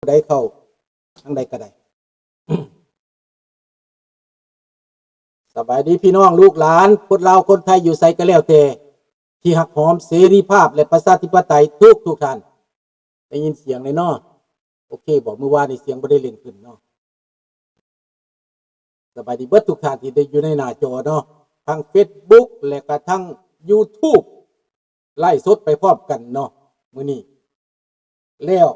ຜູ້ໃດເຂົ້າທາງໃດກໍໄດ້. ສະບາຍດີພີ່ນ້ອງລູກຫຼານ ຄົນລາວຄົນໄທຢູ່ໃສກໍແລ້ວແຕ່ ທີ່ຮັກຫອມເສລີພາບ ແລະ ປະຊາທິປະໄຕທຸກໆທ່ານ. ໄດ້ຍິນສຽງແລ້ວເນາະ? ໂອເຄບໍ່? ມື້ວານນີ້ສຽງບໍ່ໄດ້ເລັ່ງຂຶ້ນເນາະ. ສະບາຍດີເບິດທຸກທ່ານທີ່ໄດ້ຢູ່ໃນໜ້າຈໍເນາະ ທັງເຟສບຸກ ແລະກະທັງຢູທູບ ໄລຟ໌ສົດໄປພ້ອມກັນເນາະມື້ນີ້. ແລ້ວ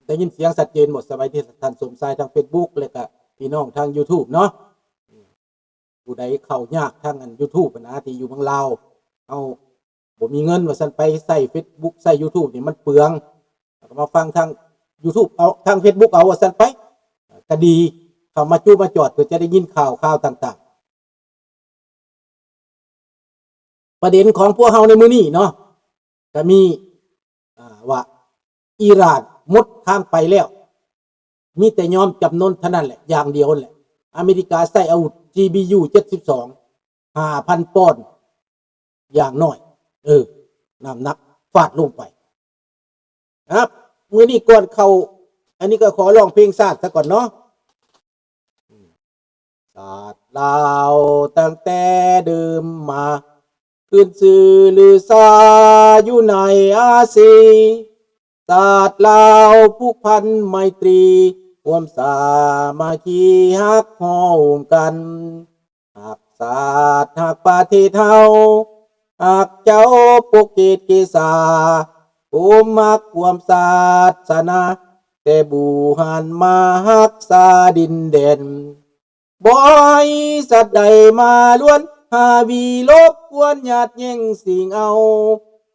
ໄດ້ຍິນສຽງຊັດເຈນບໍ່? ສະບາຍດີທ່ານສົມຊາຍທາງເຟສບຸກ ແລະກະພີ່ນ້ອງທາງຢູທູບເນາະ. ຜູ້ໃດເຂົ້າຍາກທາງອັນຢູທູບຫັ້ນນະ ທີ່ຢູ່ເມືອງລາວ ເຮົາບໍ່ມີເງິນວ່າຊັ້ນ ໄປໃຊ້ເຟສບຸກ ໃຊ້ຢູທູບນີ້ມັນເປືອງ ແລ້ວກໍມາຟັງທາງຢູທູບເອົາ ທາງເຟສບຸກເອົາວ່າຊັ້ນໄປ ກໍດີ ເຂົ້າມາຈູມາຈອດ ເພື່ອຈະໄດ້ຍິນຂ່າວ ຂ່າວຕ່າງໆ. ປະເດັນຂອງພວກເຮົາໃນມື້ນີ້ເນາະ ກໍມີ ອ່າ ວ່າອີຣານໝົດທາງໄປແລ້ວ ມີແຕ່ຍອມຈຳນົນເທົ່ານັ້ນແຫຼະ ຢ່າງດຽວແຫຼະ. ອາເມລິກາໃຊ້ອາວຸດ ຈີບີຢູ ເຈັດສິບສອງ ຫ້າພັນປອນ ຢ່າງໜ້ອຍ ເອີ ນ້ຳໜັກຟາດລົງໄປ. ຄັບ ມື້ນີ້ກ່ອນເຂົ້າ ອັນນີ້ກໍຂໍຮ້ອງເພງຊາດຊະກ່ອນເນາະ. ຊາດລາວຕັ້ງແຕ່ເດີມມາ ຂຶ້ນຊື່ລືຊາຢູ່ໃນອາຊີ. ຊາດລາວຜູກພັນໄມຕີ ຮ່ວມສາມັກຄີຮັກຮ້ອມກັນ. ຮັກຊາດຮັກປະເທດເຮົາ ຮັກເຈົ້າປົກເກດເກສາ ໂຮມຮັກຮ່ວມສາສະໜາ ແຕ່ບູຮານມາຮັກສາດິນແດນ. ບໍ່ໃຫ້ສັດໃດມາລວນ ຫາວີລົບກວນຍາດແຍ່ງຊິງເອົາ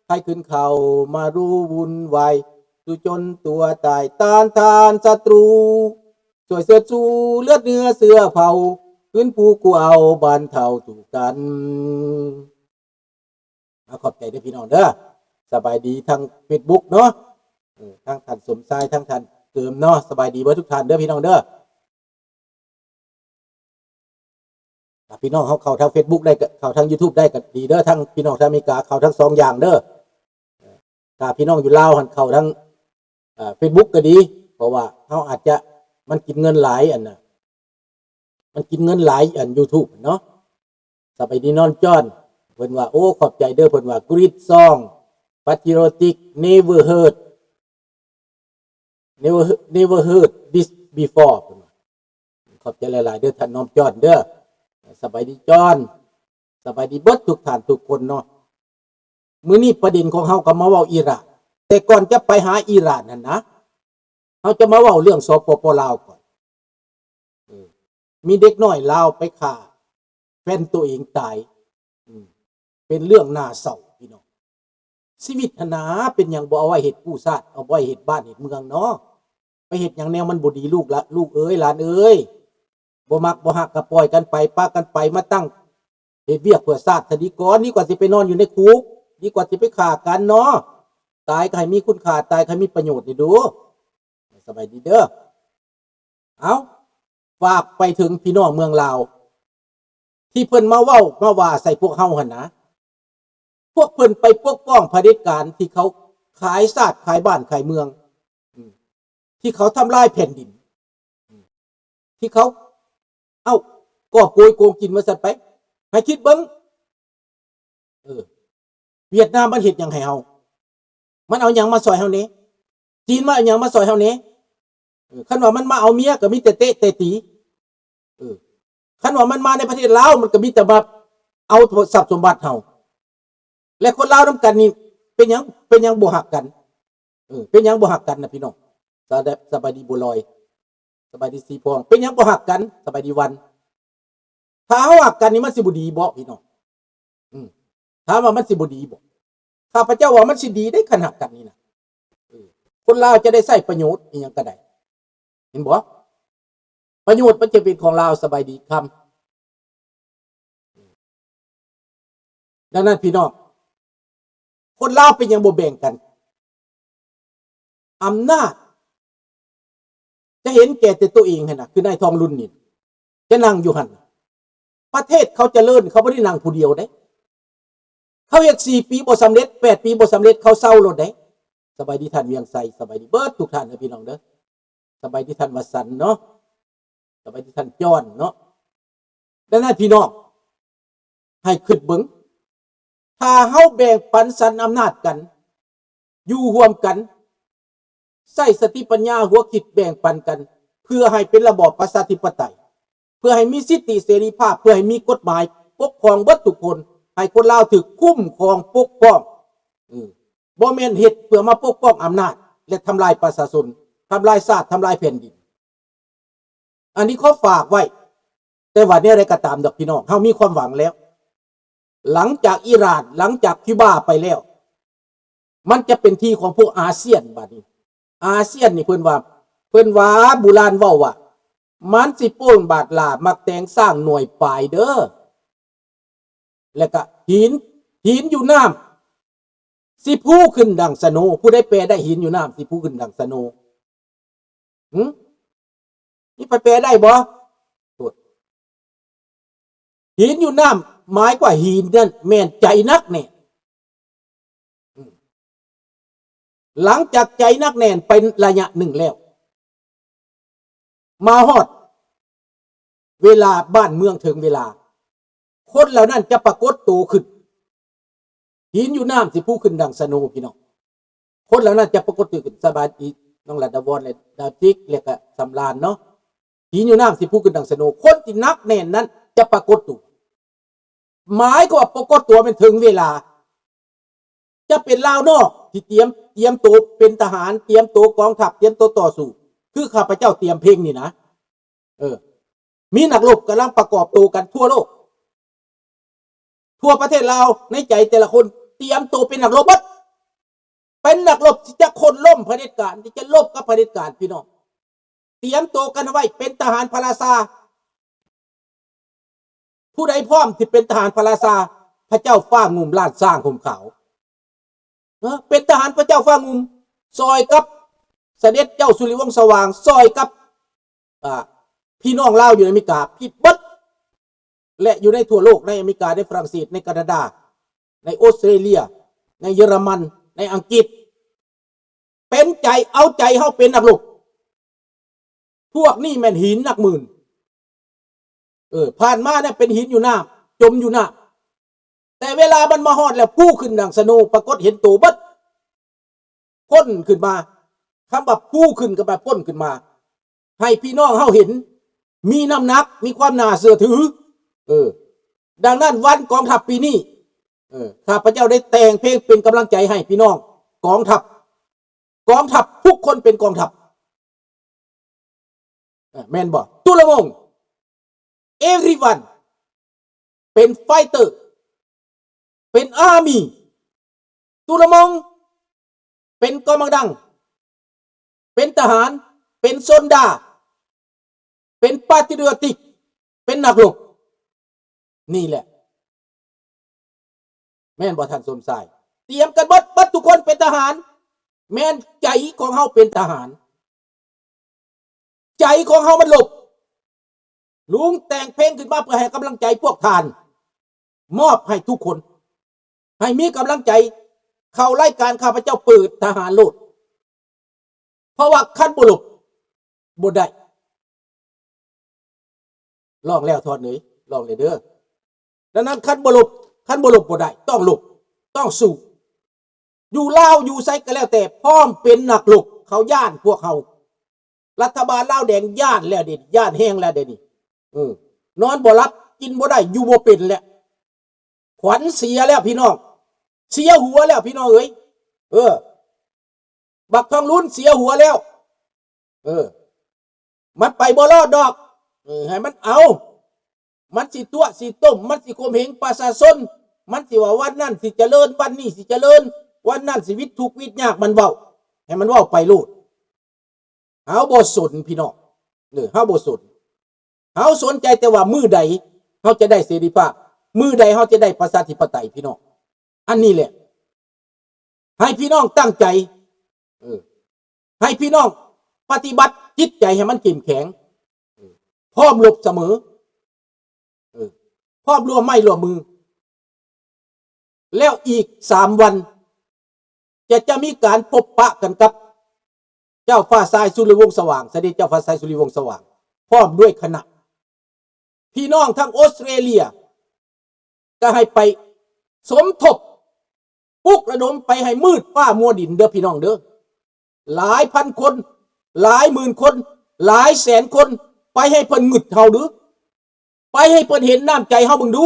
ໃຫ້ຂຶ້ນເຂົ້າມາຮູ້ວຸ່ນວາຍ ສູ້ຈົນຕົວຕາຍຕ້ານທານສັດຕູ ຊ່ວຍເຊີດຊູເລືອດເນື້ອເຊື້ອເຜົ່າ ຄືນພູກູເອົາບ້ານເຖົ້າສູ່ກັນ. ອາ ຂອບໃຈເດີພີ່ນ້ອງເດີ. ສະບາຍດີທາງເຟສບຸກເນາະ ເອີ ທັງທ່ານສົມຊາຍ ທັງທ່ານເກີມເນາະ. ສະບາຍດີເບິດທຸກທ່ານເດີພີ່ນ້ອງເດີ. ຖ້າພີ່ນ້ອງເຮົາເຂົ້າທາງເຟສບຸກໄດ້ ເຂົ້າທາງຢູທູບໄດ້ກໍດີເດີ. ທັງພີ່ນ້ອງທາງອາເມລິກາເຂົ້າທັງສອງຢ່າງເດີ. ຖ້າພີ່ນ້ອງຢູ່ລາວຫັ້ນເຂົ້າທາງ ເອີ ເຟສບຸກກໍດີ ເພາະວ່າເຮົາອາດຈະ ມັນກິນເງິນຫຼາຍ ອັນນ່າ ມັນກິນເງິນຫຼາຍ ອັນຢູທູບເນາະ. ສະບາຍດີນ້ອງຈອນ ເພິ່ນວ່າ ໂອ້ ຂອບໃຈເດີ ເພິ່ນວ່າ Great song patriotic, never heard, never, never heard this before ເພິ່ນວ່າ. ຂອບໃຈຫຼາຍໆເດີທ່ານນ້ອງຈອນເດີ. ສະບາຍດີຈອນ ສະບາຍດີເບິດທຸກທ່ານທຸກຄົນເນາະ. ມື້ນີ້ປະເດັນຂອງເຮົາກໍມາເວົ້າອີຣານ ແຕ່ກ່ອນຈະໄປຫາອີຣານຫັ້ນນະ ເຮົາຈະມາເວົ້າເລື່ອງ ສປປ ລາວ ກ່ອນ. ເອີ ມີເດັກນ້ອຍລາວໄປຂ້າແຟນໂຕເອງຕາຍ. ເປັນເລື່ອງໜ້າເສົ້າພີ່ນ້ອງ. ຊີວິດຫັ້ນນາ ເປັນຫຍັງບໍ່ເອົາໄວ້ເຮັດກູ້ຊາດ ເອົາໄວ້ເຮັດບ້ານເຮັດເມືອງເນາະ? ໄປເຮັດຫຍັງແນວມັນບໍ່ດີ ລູກລະ ລູກເອີຍ ຫຼານເອີຍ. ບໍ່ມັກບໍ່ຮັກກໍປ່ອຍກັນໄປ ປະກັນໄປ ມາຕັ້ງເຮັດວຽກເພື່ອຊາດຊະດີກວ່າ. ດີກວ່າຊິໄປນອນຢູ່ໃນຄຸກ ດີກວ່າຊິໄປຂ້າກັນເນາະ. ຕາຍກໍໃຫ້ມີຄຸນຄ່າ ຕາຍກໍໃຫ້ມີປະໂຫຍດນີ້ດູ. ສະບາຍດີເດີ. ເອົາ ຝາກໄປເຖິງພີ່ນ້ອງເມືອງລາວ ທີ່ເພິ່ນມາເວົ້າມາວ່າໃສ່ພວກເຮົາຫັ້ນນະ. ພວກເພິ່ນໄປປົກປ້ອງຜະເດັດການ ທີ່ເຂົາຂາຍຊາດຂາຍບ້ານຂາຍເມືອງ ອືມ ທີ່ເຂົາທຳລາຍແຜ່ນດິນ ອືມ ທີ່ເຂົາ ເອົ້າ ກອບໂກຍໂກງກິນວ່າຊັ້ນໄປ. ໃຫ້ຄິດເບິ່ງ ເອີ ຫວຽດນາມມັນເຮັດຫຍັງໃຫ້ເຮົາ? ມັນເອົາຫຍັງມາຊ່ອຍເຮົາແດ່? ຈີນມາເອົາຫຍັງມາຊ່ອຍເຮົາແດ່? ເອີ ຄັນວ່າມັນມາເອົາເມຍກໍມີແຕ່ເຕະແຕ່ຕີ. ເອີ ຄັນວ່າມັນມາໃນປະເທດລາວ ມັນກໍມີແຕ່ມາເອົາຊັບສົມບັດເຮົາ ແລະ ຄົນລາວນຳກັນນີ້ ເປັນຫຍັງ ເປັນຫຍັງບໍ່ຮັກກັນ? ເອີ ເປັນຫຍັງບໍ່ຮັກກັນນະພີ່ນ້ອງ? ສະ ສະບາຍດີບົວລອຍ ສະບາຍດີສີພອງ. ເປັນຫຍັງບໍ່ຮັກກັນ? ສະບາຍດີວັນ. ຖ້າເຮົາຮັກກັນນີ້ ມັນຊິບໍ່ດີບໍ່ພີ່ນ້ອງ? ອືມ ຖາມວ່າມັນຊິບໍ່ດີບໍ່? ຂ້າພະເຈົ້າວ່າມັນຊິດີເດ້ ຄັນຮັກກັນນີ້ນະ. ເອີ ຄົນລາວຈະໄດ້ໃຊ້ປະໂຫຍດອີ່ຫຍັງກໍໄດ້ ເຫັນບໍ່? ປະໂຫຍດມັນຈະເປັນຂອງລາວ. ສະບາຍດີຄຳ. ດັ່ງນັ້ນພີ່ນ້ອງ ຄົນລາວເປັນຫຍັງບໍ່ແບ່ງກັນອຳນາດ? ຈະເຫັນແກ່ແຕ່ຕົວເອງຫັ້ນນະ ຄືນາຍທອງລຸນນີ້ ຈະນັ່ງຢູ່ຫັ້ນ. ປະເທດເຂົາຈະເລີນ ເຂົາບໍ່ໄດ້ນັ່ງຜູ້ດຽວເດ້. ເຂົາເຮັດສີ່ປີບໍ່ສຳເລັດ ແປດປີບໍ່ສຳເລັດ ເຂົາເຊົາໂລດເດ້. ສະບາຍດີທ່ານວຽງໄຊ, ສະບາຍດີເບິດທຸກທ່ານເດີພີ່ນ້ອງເດີ. ສະບາຍດີທ່ານວະສັນເນາະ, ສະບາຍດີທ່ານຈອນເນາະ. ດັ່ງນັ້ນພີ່ນ້ອງ ໃຫ້ຄິດເບິ່ງ, ຖ້າເຮົາແບ່ງປັນສັນອຳນາດກັນ, ຢູ່ຮ່ວມກັນ, ໃຊ້ສະຕິປັນຍາຫົວຄິດແບ່ງປັນກັນ ເພື່ອໃຫ້ເປັນລະບອບປະຊາທິປະໄຕ, ເພື່ອໃຫ້ມີສິດທິເສລີພາບ, ເພື່ອໃຫ້ມີກົດໝາຍປົກຄອງເບິດທຸກຄົນ, ໃຫ້ຄົນລາວຖືກຄຸ້ມຄອງປົກປ້ອງ. ເອີ ບໍ່ແມ່ນເຮັດເພື່ອມາປົກປ້ອງອຳນາດ ແລະ ທຳລາຍປະຊາຊົນ, ທຳລາຍຊາດ, ທຳລາຍແຜ່ນດິນ. ອັນນີ້ຂໍຝາກໄວ້. ແຕ່ວ່າແນວໃດກໍຕາມດອກພີ່ນ້ອງ, ເຮົາມີຄວາມຫວັງແລ້ວ. ຫຼັງຈາກອີຣານ, ຫຼັງຈາກຄິວບາໄປແລ້ວ, ມັນຈະເປັນທີ່ຂອງພວກອາຊຽນບາດນີ້. ອາຊຽນນີ້ເພິ່ນວ່າ, ເພິ່ນວ່າບູຮານເວົ້າວ່າ ມັນຊິໂປ່ງບາດຫຼ້າມັກແຕງຊ້າງໜ່ວຍປາຍເດີ. ແລ້ວກະຫີນ, ຫີນຢູ່ນ້ຳຊິຟູຂຶ້ນດັ່ງສະໂນ. ຜູ້ໃດແປໄດ້ຫີນຢູ່ນ້ຳຊິຟູຂຶ້ນດັ່ງສະໂນ? ຫຶ? ມີໃຜແປໄດ້ບໍ່? ໂທດ. ຫີນຢູ່ນ້ຳ ໝາຍກວ່າຫີນນັ້ນແມ່ນໃຈໜັກແໜ້ນ. ອືມ. ຫຼັງຈາກໃຈໜັກແໜ້ນໄປໄລຍະໜຶ່ງແລ້ວ, ມາຮອດເວລາບ້ານເມືອງເຖິງເວລາ, ຄົນເຫຼົ່ານັ້ນຈະປາກົດໂຕຂຶ້ນ. ຫີນຢູ່ນ້ຳຊິຟູຂຶ້ນດັ່ງສະໂນ, ພີ່ນ້ອງ. ຄົນເຫຼົ່ານັ້ນຈະປາກົດໂຕຂຶ້ນ. ສະບາຍດີນ້ອງລັດດາວອນ ແລະ ດາວຈິກ ແລະກະສຳລານເນາະ. ຫີນຢູ່ນ້ຳຊິຟູຂຶ້ນດັ່ງສະໂນ. ຄົນທີ່ໜັກແໜ້ນນັ້ນຈະປາກົດໂຕ. ໝາຍຄວາມວ່າປາກົດຕົວແມ່ນເຖິງເວລາ. ຈະເປັນລາວນອກທີ່ຕຽມ, ຕຽມໂຕເປັນທະຫານ, ຕຽມໂຕກອງທັບ, ຕຽມໂຕຕໍ່ສູ້, ຄືຂ້າພະເຈົ້າຕຽມເພງນີ້ນະ. ເອີ, ມີນັກລົບກຳລັງປະກອບໂຕກັນທົ່ວໂລກ. ທົ່ວປະເທດລາວ, ໃນໃຈແຕ່ລະຄົນຕຽມໂຕເປັນນັກລົບເບິດ. ເປັນນັກລົບທີ່ຈະໂຄ່ນລົ້ມຜະເດັດການ, ທີ່ຈະລົບກັບຜະເດັດການ, ພີ່ນ້ອງ. ຕຽມໂຕກັນເອົາໄວ້ເປັນທະຫານພະລາຊາ. ຜູ້ໃດພ້ອມທີ່ເປັນທະຫານພະລາຊາ, ພະເຈົ້າຟ້າງຸ່ມລ້ານຊ້າງຫົ່ມຂາວ. ເອີ, ເປັນທະຫານພະເຈົ້າຟ້າງຸ່ມ, ຊ່ອຍກັບສະເດັດເຈົ້າສຸລິວົງສະຫວ່າງ, ຊ່ອຍກັບ, ອ່າ, ພີ່ນ້ອງລາວຢູ່ໃນອາເມລິກາ, ຜິດເບິດ. ແລະ ຢູ່ໃນທົ່ວໂລກ, ໃນອາເມລິກາ, ໃນຝຣັ່ງເສດ, ໃນການາດາ, ໃນອົດສະຕຣາເລຍ, ໃນເຢຍລະມັນ, ໃນອັງກິດ, ເປັນໃຈ, ເອົາໃຈເຮົາເປັນນັກລົບ. ພວກນີ້ແມ່ນຫີນໜັກໝື່ນ. ເອີ, ຜ່ານມານະເປັນຫີນຢູ່ນ້ຳ, ຈົມຢູ່ນ້ຳ. ແຕ່ເວລາມັນມາຮອດແລ້ວ, ຟູຂຶ້ນດັ່ງສະໂນ, ປາກົດເຫັນໂຕເບິດ. ພົ້ນຂຶ້ນມາ. ຄຳວ່າພູຂຶ້ນກໍແປພົ້ນຂຶ້ນມາ ໃຫ້ພີ່ນ້ອງເຮົາເຫັນ ມີນ້ຳໜັກ ມີຄວາມໜ້າເຊື່ອຖື. ເອີ ດັ່ງນັ້ນວັນກອງທັບປີນີ້ ເອີ ຂ້າພະເຈົ້າໄດ້ແຕ່ງເພງເປັນກຳລັງໃຈໃຫ້ພີ່ນ້ອງກອງທັບ, ກອງທັບທຸກຄົນເປັນກອງທັບ. ແມ່ນບໍ່? ຕຸລະວົງ everyone ເປັນໄຟເຕີ, ເປັນອາມີ, ຕຸລະມົງ ເປັນກຳລັງດັງ, ເປັນທະຫານ, ເປັນໂຊນດາ, ເປັນປາຕຣິອອດຕິກ, ເປັນນັກລົບ. ນີ້ແຫຼະ ແມ່ນບໍ່ທ່ານສົມຊາຍ? ຕຽມກັນເບິດ, ເບິດທຸກຄົນເປັນທະຫານ. ແມ່ນໃຈຂອງເຮົາເປັນທະຫານ. ໃຈຂອງເຮົາມັນລົບ. ລຸງແຕ່ງເພງຂຶ້ນມາເພື່ອໃຫ້ກຳລັງໃຈພວກທ່ານ, ມອບໃຫ້ທຸກຄົນ ໃຫ້ມີກຳລັງໃຈ. ເຂົ້າລາຍການຂ້າພະເຈົ້າເປີດທະຫານໂລດ, ເພາະວ່າຄັນບໍ່ລົບບໍ່ໄດ້. ລອງແລ້ວທ່ອນເອີຍ, ລອງແລ້ວເດີ. ດັ່ງນັ້ນຄັນບໍ່ລົບ, ຄັນບໍ່ລົບບໍ່ໄດ້, ຕ້ອງລົບ, ຕ້ອງສູ້. ຢູ່ລາວຢູ່ໃສກໍແລ້ວແຕ່ ພ້ອມເປັນນັກລົບ. ເຂົາຢ້ານພວກເຮົາ. ລັດຖະບານລາວແດງຢ້ານແລ້ວເດ, ຢ້ານແຮງແລ້ວເດນີ້. ເອີ ນອນບໍ່ຫຼັບ, ກິນບໍ່ໄດ້, ຢູ່ບໍ່ເປັນແລ້ວ. ຂວັນເສຍແລ້ວພີ່ນ້ອງ, ເສຍຫົວແລ້ວພີ່ນ້ອງເອີຍ. ເອີ ບັກທອງລຸນເສຍຫົວແລ້ວ. ເອີ ມັນໄປບໍ່ລອດດອກ. ເອີ ໃຫ້ມັນເອົາ, ມັນຊິຕົວະຊິຕົ້ມ, ມັນຊິຂົ່ມເຫງປະຊາຊົນ, ມັນຊິວ່າວັນນັ້ນຊິຈະເລີນ, ວັນນີ້ຊິຈະເລີນ, ວັນນັ້ນຊິວິດທຸກວິດຍາກ. ມັນເວົ້າ, ໃຫ້ມັນເວົ້າໄປໂລດ. ເຮົາບໍ່ສົນພີ່ນ້ອງ, ເອີ ເຮົາບໍ່ສົນ. ເຮົາສົນໃຈແຕ່ວ່າມື້ໃດເຮົາຈະໄດ້ເສລີພາບ, ມື້ໃດເຮົາຈະໄດ້ປະຊາທິປະໄຕພີ່ນ້ອງ. ອັນນີ້ແຫຼະ ໃຫ້ພີ່ນ້ອງຕັ້ງໃຈ, ເອີ ໃຫ້ພີ່ນ້ອງປະຕິບັດຈິດໃຈໃຫ້ມັນເຂັ້ມແຂງ, ເອີ ພ້ອມລົບສະເໝີ, ເອີ ພ້ອມຮ່ວມໄມ້ຮ່ວມມື. ແລ້ວອີກສາມວັນ ຈະ ຈະມີການພົບປະກັນກັບເຈົ້າຟ້າຊາຍສຸລິວົງສະຫວ່າງ, ສະເດັດເຈົ້າຟ້າຊາຍສຸລິວົງສະຫວ່າງ ພ້ອມດ້ວຍຄະນະ. ພີ່ນ້ອງທາງອົດສະຕຣາເລຍກໍໃຫ້ໄປສົມທົບ ປຸກລະດົມໄປໃຫ້ມືດຟ້າມົວດິນເດີພີ່ນ້ອງເດີ. ຫຼາຍພັນຄົນ, ຫຼາຍໝື່ນຄົນ, ຫຼາຍແສນຄົນ, ໄປໃຫ້ເພິ່ນງຶດເຮົາດູ, ໄປໃຫ້ເພິ່ນເຫັນນ້ຳໃຈເຮົາເບິ່ງດູ.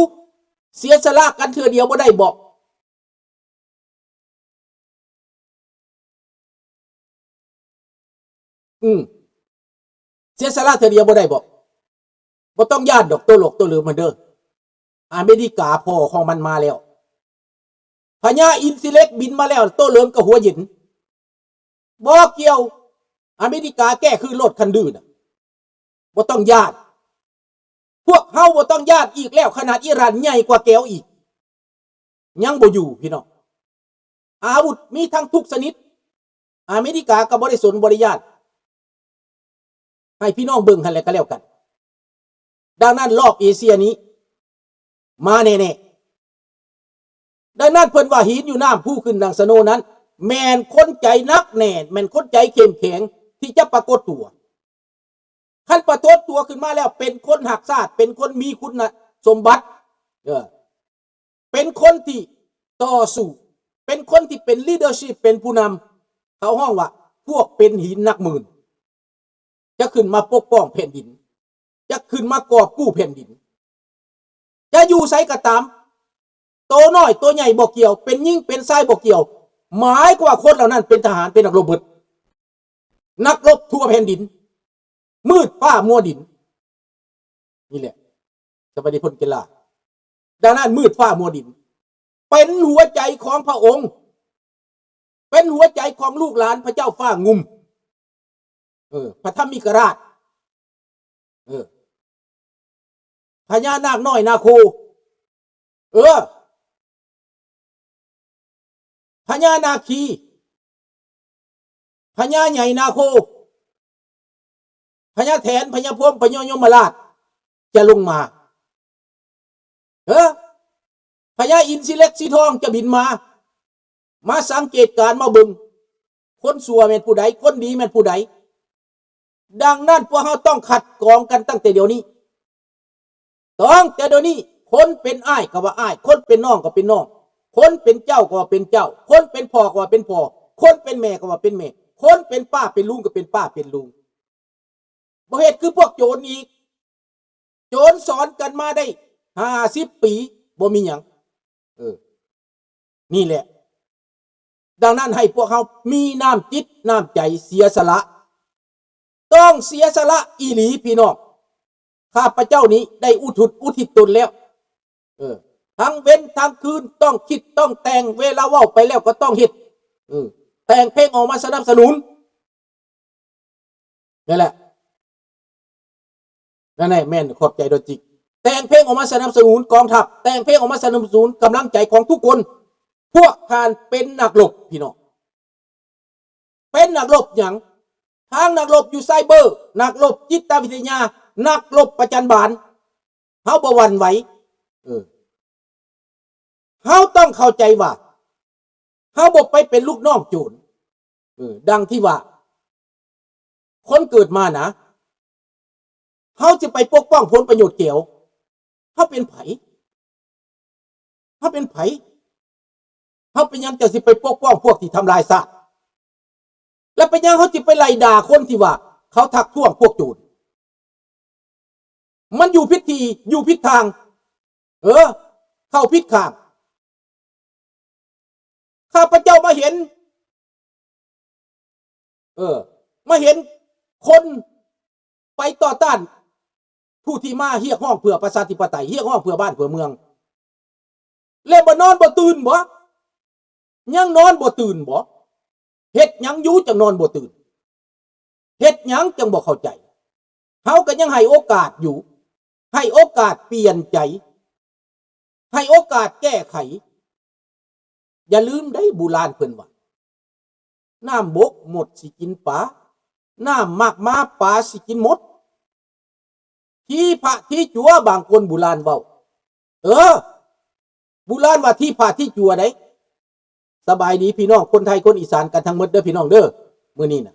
ເສຍສະຫຼະກັນເທື່ອດຽວບໍ່ໄດ້ບໍ? ອືມ ເສຍສະຫຼະເທື່ອດຽວບໍ່ໄດ້ບໍ? ບໍ່ຕ້ອງຢ້ານດອກ ໂຕຫຼອກໂຕເຫຼີມຫັ້ນເດີ. ອາເມລິກາພໍ່ຂອງມັນມາແລ້ວ. ພະຍາອິນຊີເລັກບິນມາແລ້ວ ໂຕເຫຼີມກໍຫົວເຢັນ. ບໍ່ກ່ຽວ, ອາເມລິກາແກ້ຄືນໂລດຄັນດືນະ. ບໍ່ຕ້ອງຢ້ານ. ພວກເຮົາບໍ່ຕ້ອງຢ້ານອີກແລ້ວ, ຂະໜາດອີຣານໃຫຍ່ກວ່າແກວອີກ ຍັງບໍ່ຢູ່ພີ່ນ້ອງ. ອາວຸດມີທັງທຸກຊະນິດ, ອາເມລິກາກໍບໍ່ໄດ້ສົນບໍ່ໄດ້ຢ້ານ. ໃຫ້ພີ່ນ້ອງເບິ່ງຫັ້ນແຫຼະກໍແລ້ວກັນ. ດັ່ງນັ້ນລອບເອເຊຍນີ້ມາແນ່ໆ. ດັ່ງນັ້ນເພິ່ນວ່າຫີນຢູ່ນ້ຳພູຂຶ້ນດັ່ງສະໂນນັ້ນ ແມ່ນຄົນໃຈໜັກແໜ້ນ, ແມ່ນຄົນໃຈເຂັ້ມແຂງທີ່ຈະປາກົດຕົວ. ຄັນປາກົດຕົວຂຶ້ນມາແລ້ວ ເປັນຄົນຮັກຊາດ, ເປັນຄົນມີຄຸນນະສົມບັດ, ເອີ ເປັນຄົນທີ່ຕໍ່ສູ້, ເປັນຄົນທີ່ເປັນລີດເດີຊິບ, ເປັນຜູ້ນຳ, ເຂົາຮ້ອງວ່າພວກເປັນຫີນໜັກໝື່ນ ຈະຂຶ້ນມາປົກປ້ອງແຜ່ນດິນ, ຈະຂຶ້ນມາກອບກູ້ແຜ່ນດິນ. ຈະຢູ່ໃສກໍຕາມ, ໂຕນ້ອຍໂຕໃຫຍ່ບໍ່ກ່ຽວ, ເປັນຍິງເປັນຊາຍບໍ່ກ່ຽວ, ໝາຍຄວາມວ່າຄົນເຫຼົ່ານັ້ນເປັນທະຫານ, ເປັນນັກລົບເບິດ, ນັກລົບທົ່ວແຜ່ນດິນ, ມືດຟ້າມົວດິນ. ນີ້ແຫຼະ ສະບາຍດີພົນກິລາ. ດັ່ງນັ້ນ ມືດຟ້າມົວດິນ ເປັນຫົວໃຈຂອງພະອົງ, ເປັນຫົວໃຈຂອງລູກຫຼານພະເຈົ້າຟ້າງຸ່ມ, ເອີ ພະທຳມິກະລາດ, ເອີ ພະຍານາກນ້ອຍນາໂຄ, ເອີ ພະຍານາຄີ, ພະຍາໃຫຍ່ນາໂຄ, ພະຍາແຖນ, ພະຍາພົມ, ພະຍາຍົມມະລາດຈະລົງມາ. ເອີ ພະຍາອິນຊີເລັກສີທອງຈະບິນມາ, ມາສັງເກດການ, ມາເບິ່ງຄົນຊົ່ວແມ່ນຜູ້ໃດ, ຄົນດີແມ່ນຜູ້ໃດ. ດັ່ງນັ້ນ ພວກເຮົາຕ້ອງຄັດກອງກັນຕັ້ງແຕ່ດຽວນີ້. ຕ້ອງແຕ່ດຽວນີ້, ຄົນເປັນອ້າຍກໍວ່າອ້າຍ, ຄົນເປັນນ້ອງກໍເປັນນ້ອງ, ຄົນເປັນເຈົ້າກໍວ່າເປັນເຈົ້າ, ຄົນເປັນພໍ່ກໍວ່າເປັນພໍ່, ຄົນເປັນແມ່ກໍວ່າເປັນແມ່, ຄົນເປັນປ້າເປັນລຸງກໍເປັນປ້າເປັນລຸງ. ບໍ່ເຮັດຄືພວກໂຈນອີກ. ໂຈນສອນກັນມາໄດ້ຫ້າສິບປີ ບໍ່ມີຫຍັງ. ເອີ ນີ້ແຫຼະ. ດັ່ງນັ້ນ ໃຫ້ພວກເຮົາມີນ້ຳຈິດນ້ຳໃຈເສຍສະຫຼະ. ຕ້ອງເສຍສະຫຼະອີ່ຫຼີພີ່ນ້ອງ. ຂ້າພະເຈົ້ານີ້ໄດ້ອຸທິດ ອຸທິດຕົນແລ້ວ. ເອີ ທັງເວັນທັງຄືນຕ້ອງຄິດຕ້ອງແຕ່ງ, ເວລາເວົ້າໄປແລ້ວກໍຕ້ອງເຮັດ. ເອີ ແຕ່ງເພງອອກມາສະໜັບສະໜູນ. ນັ້ນແຫຼະ ນັ້ນແຫຼະ ແມ່ນ ຂອບໃຈດອນຈິກ. ແຕ່ງເພງອອກມາສະໜັບສະໜູນກອງທັບ, ແຕ່ງເພງອອກມາສະໜັບສະໜູນກຳລັງໃຈຂອງທຸກຄົນ. ພວກທ່ານເປັນນັກລົບພີ່ນ້ອງ, ເປັນນັກລົບຫຍັງ? ທັງນັກລົບຢູ່ໄຊເບີ, ນັກລົບຈິດຕະວິທະຍາ, ນັກລົບປະຈັນບານ. ເຮົາບໍ່ຫວັ່ນໄຫວ. ເອີ ເຮົາຕ້ອງເຂົ້າໃຈວ່າ ເຮົາບໍ່ໄປເປັນລູກນ້ອງໂຈນ. ເອີ ດັ່ງທີ່ວ່າ ຄົນເກີດມານະ ເຮົາຊິໄປປົກປ້ອງຜົນປະໂຫຍດແກວ? ເຮົາເປັນໃຜ? ເຮົາເປັນໃຜ? ເຮົາເປັນຫຍັງຈັ່ງຊິໄປປົກປ້ອງພວກທີ່ທຳລາຍຊາດ? ແລະເປັນຫຍັງເຮົາຈຶ່ງໄປໄລ່ດ່າຄົນທີ່ວ່າເຂົາທັກທ້ວງພວກໂຈນ? ມັນຢູ່ຜິດທີ່ ຢູ່ຜິດທາງ. ເອີ ເຂົ້າຜິດຂ້າງ. ຂ້າພະເຈົ້າມາເຫັນ ເອີ ມາເຫັນຄົນໄປຕໍ່ຕ້ານຜູ້ທີ່ມາຮຽກຮ້ອງເພື່ອປະຊາທິປະໄຕ, ຮຽກຮ້ອງເພື່ອບ້ານເພື່ອເມືອງ. ແລ້ວບໍ່ນອນບໍ່ຕື່ນບໍ? ຍັງນອນບໍ່ຕື່ນບໍ? ເຮັດຫຍັງຢູ່ຈັ່ງນອນບໍ່ຕື່ນ? ເຮັດຫຍັງຈັ່ງບໍ່ເຂົ້າໃຈ? ເຮົາກໍຍັງໃຫ້ໂອກາດຢູ່, ໃຫ້ໂອກາດປ່ຽນໃຈ, ໃຫ້ໂອກາດແກ້ໄຂ. ຢ່າລືມເດ້ ບູຮານເພິ່ນວ່າ ນ້ຳບົກມົດຊິກິນປາ, ນ້ຳໝາກມ້າປາຊິກິນມົດ. ທີພະທີຈົວ ບາງຄົນບູຮານເວົ້າ. ເອີ ບູຮານວ່າທີພະທີຈົວໃດ໋. ສະບາຍດີພີ່ນ້ອງຄົນໄທຄົນອີສານກັນທັງໝົດເດີພີ່ນ້ອງເດີ. ມື້ນີ້ນະ